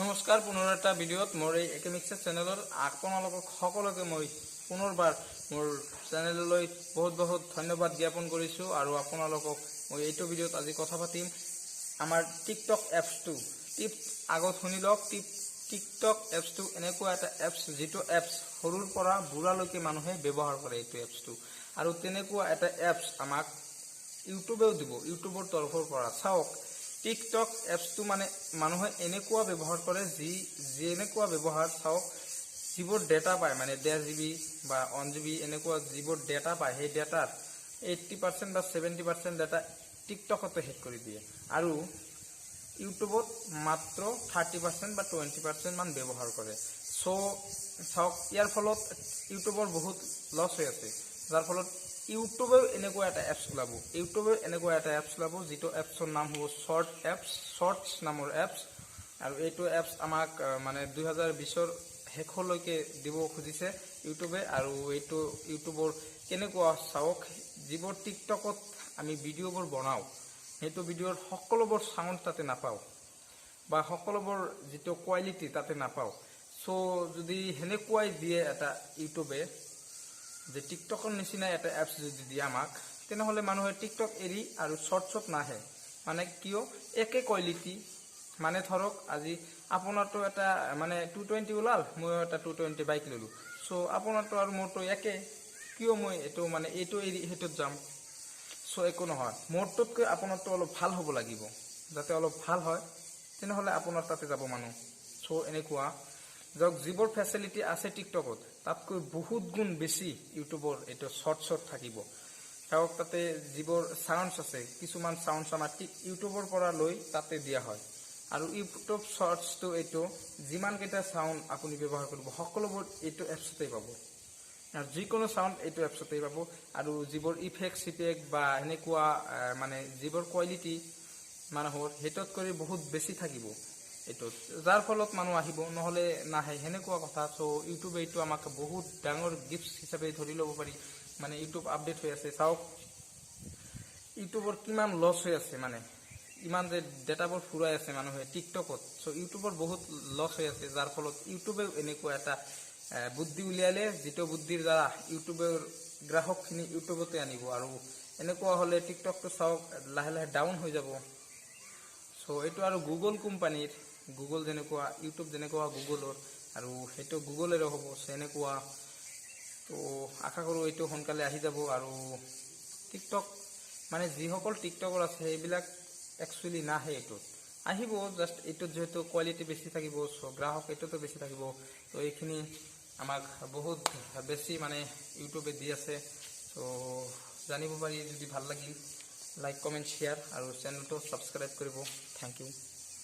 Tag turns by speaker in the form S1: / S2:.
S1: নমস্কাৰ, পুনৰ এটা ভিডিঅ'ত মোৰ এই একেমিক্সাৰ চেনেলৰ আপোনালোকক সকলোকে মই পুনৰবাৰ মোৰ চেনেললৈ বহুত বহুত ধন্যবাদ জ্ঞাপন কৰিছোঁ। আৰু আপোনালোকক মই এইটো ভিডিঅ'ত আজি কথা পাতিম আমাৰ টিকটক এপছটো। টিপ আগত শুনি লওক। টিকটক এপছটো এনেকুৱা এটা এপছ, যিটো এপছ সৰুৰ পৰা বুঢ়ালৈকে মানুহে ব্যৱহাৰ কৰে এইটো এপছটো। আৰু তেনেকুৱা এটা এপছ আমাক ইউটিউবেও দিব, ইউটিউবৰ তৰফৰ পৰা। চাওক, টিকটক এপছটো মানে মানুহে এনেকুৱা ব্যৱহাৰ কৰে, যেনেকুৱা ব্যৱহাৰ, চাওক, যিবোৰ ডেটা পায়, মানে 1.5 জিবি বা 1 জিবি এনেকুৱা যিবোৰ ডেটা পায়, সেই ডেটাৰ 80% বা 70% ডেটা টিকটকতে শেষ কৰি দিয়ে আৰু ইউটিউবত মাত্ৰ 30% বা 20% মান ব্যৱহাৰ কৰে। চ' চাওক, ইয়াৰ ফলত ইউটিউবৰ বহুত লছ হৈ আছে, যাৰ ফলত ইউটিউবেও এনেকুৱা এটা এপছ ওলাব। ইউটিউবেও এনেকুৱা এটা এপছ ওলাব, যিটো এপছৰ নাম হ'ব শ্বৰ্ট এপছ, শ্বৰ্টছ নামৰ এপছ। আৰু এইটো এপছ আমাক মানে 2020ৰ শেষলৈকে দিব খুজিছে ইউটিউবে। আৰু এইটো ইউটিউবৰ কেনেকুৱা চাওক, যিবোৰ টিকটকত আমি ভিডিঅ'বোৰ বনাওঁ, সেইটো ভিডিঅ'ৰ সকলোবোৰ চাউণ্ড তাতে নাপাওঁ বা সকলোবোৰ যিটো কোৱালিটি তাতে নাপাওঁ। চ' যদি সেনেকুৱাই দিয়ে এটা ইউটিউবে, যে টিকটকৰ নিচিনা এটা এপছ যদি দিয়ে আমাক, তেনেহ'লে মানুহে টিকটক এৰি আৰু শ্বৰ্টছত নাহে। মানে কিয়? একে কোৱালিটি। মানে ধৰক আজি আপোনাৰতো এটা মানে 220 ওলাল, ময়ো এটা 220 বাইক ল'লোঁ। চ' আপোনাৰতো আৰু মোৰতো একে, কিয় মই এইটো মানে এইটো এৰি সেইটোত যাম? চ' একো নহয়, মোৰটোতকৈ আপোনাৰটো অলপ ভাল হ'ব লাগিব। যাতে অলপ ভাল হয়, তেনেহ'লে আপোনাৰ তাতে যাব মানুহ। চ' এনেকুৱা যাওক, যিবোৰ ফেচিলিটি আছে টিকটকত, তাতকৈ বহুত গুণ বেছি ইউটিউবৰ এইটো শ্বৰ্টছত থাকিব। চাওক, তাতে যিবোৰ চাউণ্ডছ আছে, কিছুমান চাউণ্ডছ আমাৰ ইউটিউবৰ পৰা লৈ তাতে দিয়া হয়। আৰু ইউটিউব শ্বৰ্টছটো এইটো যিমানকেইটা চাউণ্ড আপুনি ব্যৱহাৰ কৰিব, সকলোবোৰ এইটো এপছতেই পাব। আৰু যিকোনো চাউণ্ড এইটো এপছতেই পাব। আৰু যিবোৰ ইফেক্ট চিফেক্ট বা সেনেকুৱা মানে যিবোৰ কোৱালিটি মানুহৰ, সেইটোত কৰি বহুত বেছি থাকিব এইটোত, যাৰ ফলত মানুহ আহিব, নহ'লে নাহে, সেনেকুৱা কথা। চ' ইউটিউবে এইটো আমাক বহুত ডাঙৰ গিফ্ট হিচাপে ধৰি ল'ব পাৰি। মানে ইউটিউব আপডেট হৈ আছে। চাওক, ইউটিউবৰ কিমান লছ হৈ আছে, মানে ইমান যে ডেটাবোৰ ফুৰাই আছে মানুহে টিকটকত। চ' ইউটিউবৰ বহুত লছ হৈ আছে, যাৰ ফলত ইউটিউবেও এনেকুৱা এটা বুদ্ধি উলিয়ালে, যিটো বুদ্ধিৰ দ্বাৰা ইউটিউবৰ গ্ৰাহকখিনি ইউটিউবতে আনিব। আৰু এনেকুৱা হ'লে টিকটকটো চাওক লাহে লাহে ডাউন হৈ যাব। চ' এইটো আৰু গুগল কোম্পানীৰ, গুগল যেনেকুৱা, ইউটিউব যেনেকুৱা গুগলৰ, আৰু সেইটো গুগলেৰো হ'ব সেনেকুৱা। তো আশা কৰোঁ এইটো সোনকালে আহি যাব। আৰু টিকটক মানে যিসকল টিকটকৰ আছে, সেইবিলাক একচুৱেলি নাহে এইটোত, আহিব জাষ্ট এইটোত যিহেতু কোৱালিটি বেছি থাকিব, চ' গ্ৰাহক এইটোতো বেছি থাকিব। তো এইখিনি আমাক বহুত বেছি মানে ইউটিউবে দি আছে। চ' জানিব পাৰি যদি ভাল লাগিল, লাইক, কমেণ্ট, শ্বেয়াৰ আৰু চেনেলটো ছাবস্ক্ৰাইব কৰিব। Thank U.